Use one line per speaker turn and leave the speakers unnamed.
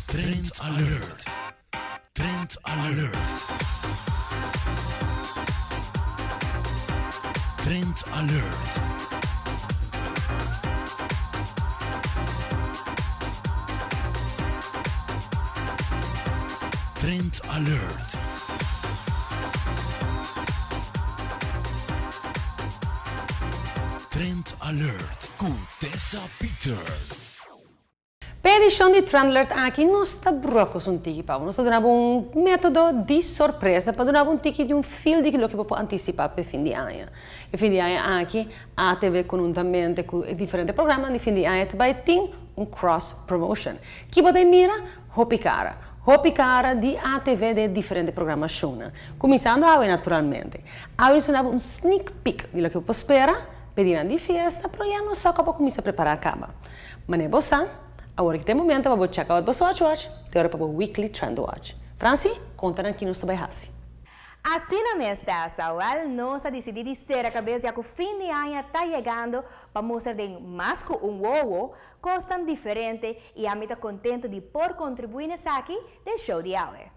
Trend Alert! Trend Alert! Trend Alert! Trend Alert! Trend Alert ku Tessa Peters.
P'e edishon di Trend Alert aki nos ta bròkos un tiki pa bo. Nos ta duna bo un método di sorpresa pa duna bo un tiki di un feel di loke bo por antisipá p'e fin di aña. E fin di aña aki ATV konhuntamente ku e diferente programanan di fin di aña ta bai tin un cross promotion. Ki bo ta mira? Hopi kara. Hopi kara di ATV den e diferente programashonnan. Kuminsando awe naturalmente. Awe nos ta duna bo un sneak peek di loke bo por spera p'e dianan di fiesta, pero ya nos sa ku bo a kuminsá prepará kaba. Manera bo sa, awor ki ta e momento pa bo check out bo Swatch Watch, ta e ora pa bo Weekly Trend Watch. Francie, konta nan ki nos ta bai hasi.
Asina mes, Tessa. Wèl, nos a disidí di sera kabes ya ku fin di aña ta yegando pa mustra den mas ku un wowo kosnan diferente i ami ta kontentu di por kontribuí na esaki den show di awe.